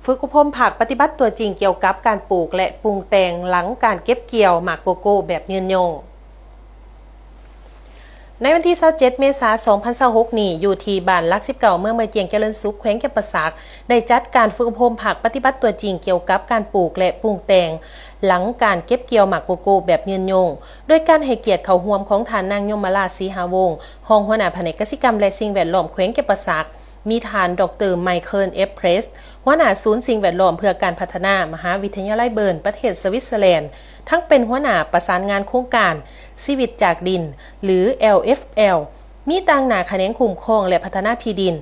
ຝຶກອົບຮົມພາກປະຕິບັດຕົວຈິງກ່ຽວກັບການປູກ ແລະ ປຸງແຕ່ງຫຼັງການເກັບກ່ຽວໝາກໂກໂກ້ແບບຍືນຍົງ. ໃນວັນທີຊາວເຈັດ ເມສາ ສອງພັນຊາວຫົກນີ້ ຢູ່ທີ່ບ້ານຫຼັກສິບເກົ້າ ເມືອງບາຈຽງຈະເລີນສຸກ ແຂວງຈຳປາສັກ ໄດ້ຈັດການຝຶກອົບຮົມພາກປະຕິບັດຕົວຈິງກ່ຽວກັບການປູກ ແລະ ປຸງແຕ່ງຫຼັງການເກັບກ່ຽວໝາກໂກໂກ້ແບບຍືນຍົງ ໂດຍການໃຫ້ກຽດເຂົ້າຮ່ວມຂອງທ່ານນາງ ຍົມມະລາ ສີຫາວົງ ຮອງຫົວໜ້າພະແນກກະສິກຳ ແລະ ສິ່ງແວດລ້ອມແຂວງຈຳປາສັກ, ມີທ່ານ ດອກເຕີ ໄມເຄິນ ເອບເພຣສ ຫົວໜ້າສູນສິ່ງແວດລ້ອມເພື່ອການພັດທະນາ ມະຫາວິທະຍາໄລເບີນ ປະເທດສະວິດເຊີແລນ, ທັງເປັນຫົວໜ້າປະສານງານໂຄງການຊີວິດຈາກດິນ ຫຼື ແອລເອັຟແອລ, ມີຕາງໜ້າຂະແໜງຄຸ້ມຄອງ ແລະ ພັດທະນາທີ່ດິນ,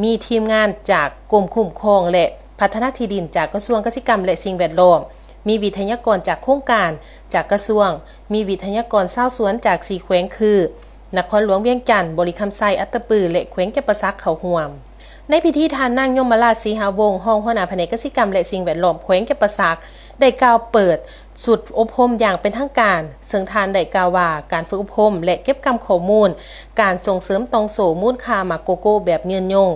ມີທີມງານຈາກກົມຄຸ້ມຄອງ ແລະ ພັດທະນາທີ່ດິນຈາກກະຊວງກະສິກຳ ແລະ ສິ່ງແວດລ້ອມ, ມີວິທະຍາກອນຈາກໂຄງການ, ຈາກກະຊວງ, ມີວິທະຍາກອນຊາວສວນຈາກສີ່ແຂວງຄື ນະຄອນຫຼວງວຽງຈັນ, ບໍລິຄຳໄຊ, ອັດຕະປື ແລະ ແຂວງຈຳປາສັກເຂົ້າຮ່ວມ. ໃນພິທີ ທ່ານນາງ ຍົມມະລາ ສີຫາວົງ ຮອງຫົວໜ້າພະແນກກະສິກຳ ແລະ ສິ່ງແວດລ້ອມແຂວງຈຳປາສັກ ໄດ້ກ່າວເປີດຊຸດອົບຮົມຢ່າງເປັນທາງການ, ເຊິ່ງທ່ານໄດ້ກ່າວວ່າ ການຝຶກອົບຮົມ ແລະ ເກັບກຳຂໍ້ມູນການສົ່ງເສີມຕ່ອງໂສ້ມູນຄ່າໝາກໂກໂກ້ແບບຍືນຍົງ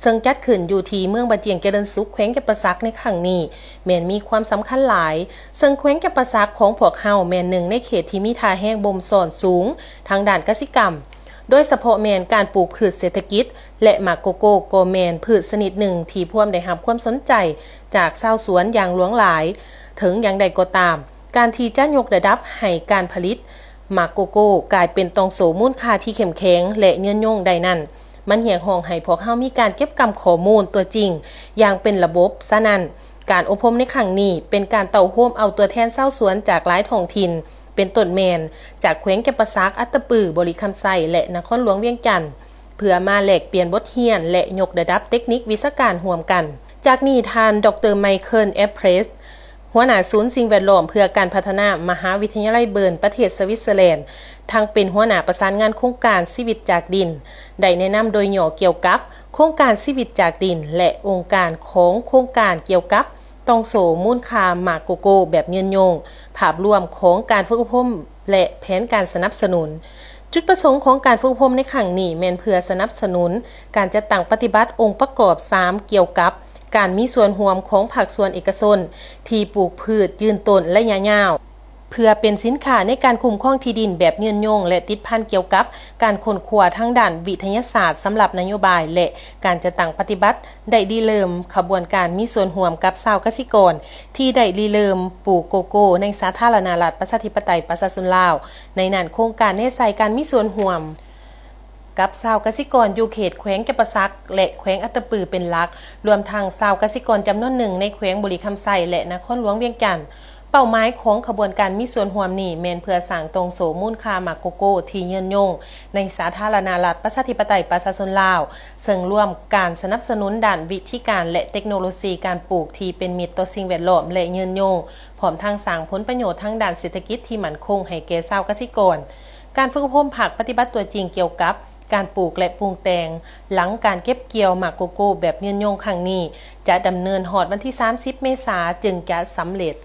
ເຊິ່ງຈັດຂຶ້ນຢູ່ທີ່ເມືອງບາຈຽງຈະເລີນສຸກ ແຂວງຈຳປາສັກໃນຄັ້ງນີ້ ແມ່ນມີຄວາມສຳຄັນຫຼາຍ, ເຊິ່ງແຂວງຈຳປາສັກຂອງພວກເຮົາແມ່ນໜຶ່ງໃນເຂດທີ່ມີທ່າແຮງບົ່ມຊ້ອນສູງທາງດ້ານກະສິກຳ, ໂດຍສະເພາະແມ່ນການປູກພືດເສດຖະກິດ ແລະ ໝາກໂກໂກ້ກໍແມ່ນພືດຊະນິດໜຶ່ງທີ່ພວມໄດ້ຮັບຄວາມສົນໃຈຈາກຊາວສວນຢ່າງຫຼວງຫຼາຍ. ເຖິງຢ່າງໃດກໍຕາມ, ການທີ່ຈະຍົກລະດັບໃຫ້ການຜະລິດໝາກໂກໂກ້ກາຍເປັນຕ່ອງໂສ້ມູນຄ່າທີ່ເຂັ້ມແຂງ ແລະ ຍືນຍົງໄດ້ນັ້ນ, ມັນຮຽກຮ້ອງໃຫ້ພວກເຮົາມີການເກັບກຳຂໍ້ມູນຕົວຈິງຢ່າງເປັນລະບົບ. ສະນັ້ນ, ການອົບຮົມໃນຄັ້ງນີ້ເປັນການເຕົ້າໂຮມເອົາຕົວແທນຊາວສວນຈາກຫຼາຍທ້ອງຖິ່ນ, ເປັນຕົ້ນແມ່ນຈາກແຂວງຈຳປາສັກ, ອັດຕະປື, ບໍລິຄຳໄຊ ແລະ ນະຄອນຫຼວງວຽງຈັນ, ເພື່ອມາແລກປ່ຽນບົດຮຽນ ແລະ ຍົກລະດັບເຕັກນິກວິຊາການຮ່ວມກັນ. ຈາກນີ້, ທ່ານ ດອກເຕີ ໄມເຄິນ ເອບເພຣສ ຫົວໜ້າສູນສິ່ງແວດລ້ອມເພື່ອການພັດທະນາ ມະຫາວິທະຍາໄລເບີນ ປະເທດສະວິດເຊີແລນ, ທັງເປັນຫົວໜ້າປະສານງານໂຄງການຊີວິດຈາກດິນ ໄດ້ແນະນຳໂດຍຫຍໍ້ກ່ຽວກັບໂຄງການຊີວິດຈາກດິນ ແລະ ອົງການຂອງໂຄງການກ່ຽວກັບ ຕ່ອງໂສ້ມູນຄ່າໝາກໂກໂກ້ແບບຍືນຍົງ, ພາບລວມຂອງການຝຶກອົບຮົມ ແລະ ແຜນການສະໜັບສະໜູນ. ຈຸດປະສົງຂອງການຝຶກອົບຮົມໃນຄັ້ງນີ້ແມ່ນເພື່ອສະໜັບສະໜູນການຈັດຕັ້ງປະຕິບັດອົງປະກອບສາມ ກ່ຽວກັບການມີສ່ວນຮ່ວມຂອງພາກສ່ວນເອກະຊົນທີ່ປູກພືດຢືນຕົ້ນໄລຍະຍາວ ເພື່ອເປັນສິນຄ້າໃນການຄຸ້ມຄອງທີ່ດິນແບບຍືນຍົງ ແລະ ຕິດພັນກ່ຽວກັບການຄົ້ນຄວ້າທາງດ້ານວິທະຍາສາດສຳລັບນະໂຍບາຍ ແລະ ການຈັດຕັ້ງປະຕິບັດ ໄດ້ລິເລີ່ມຂະບວນການມີສ່ວນຮ່ວມກັບຊາວກະສິກອນທີ່ໄດ້ລິເລີ່ມປູກໂກໂກ້ໃນສາທາລະນະລັດ ປະຊາທິປະໄຕ ປະຊາຊົນລາວ. ໃນນັ້ນ, ໂຄງການແນໃສ່ການມີສ່ວນຮ່ວມ ກັບຊາວກະສິກອນຢູ່ເຂດແຂວງຈຳປາສັກ ແລະ ແຂວງອັດຕະປືເປັນຫຼັກ, ລວມທັງຊາວກະສິກອນຈຳນວນໜຶ່ງໃນແຂວງບໍລິຄຳໄຊ ແລະ ນະຄອນຫຼວງວຽງຈັນ. ເປົ້າໝາຍຂອງຂະບວນການມີສ່ວນຮ່ວມນີ້ແມ່ນເພື່ອສ້າງຕ່ອງໂສ້ມູນຄ່າໝາກໂກໂກ້ທີ່ຍືນຍົງໃນສາທາລະນະລັດ ປະຊາທິປະໄຕ ປະຊາຊົນລາວ, ເຊິ່ງລວມການສະໜັບສະໜູນດ້ານວິທີການ ແລະ ເຕັກໂນໂລຊີການປູກທີ່ເປັນມິດຕໍ່ສິ່ງແວດລ້ອມ ແລະ ຍືນຍົງ, ພ້ອມທັງສ້າງຜົນປະໂຫຍດທາງດ້ານເສດຖະກິດທີ່ໝັ້ນຄົງໃຫ້ແກ່ຊາວກະສິກອນ. ການຝຶກອົບຮົມພາກປະຕິບັດຕົວຈິງກ່ຽວກັບການປູກ ແລະ ປຸງແຕ່ງຫຼັງການເກັບກ່ຽວໝາກໂກໂກ້ແບບຍືນຍົງຄັ້ງນີ້ ຈະດຳເນີນຮອດວັນທີສາມສິບ ເມສາ ຈຶ່ງຈະສຳເລັດ.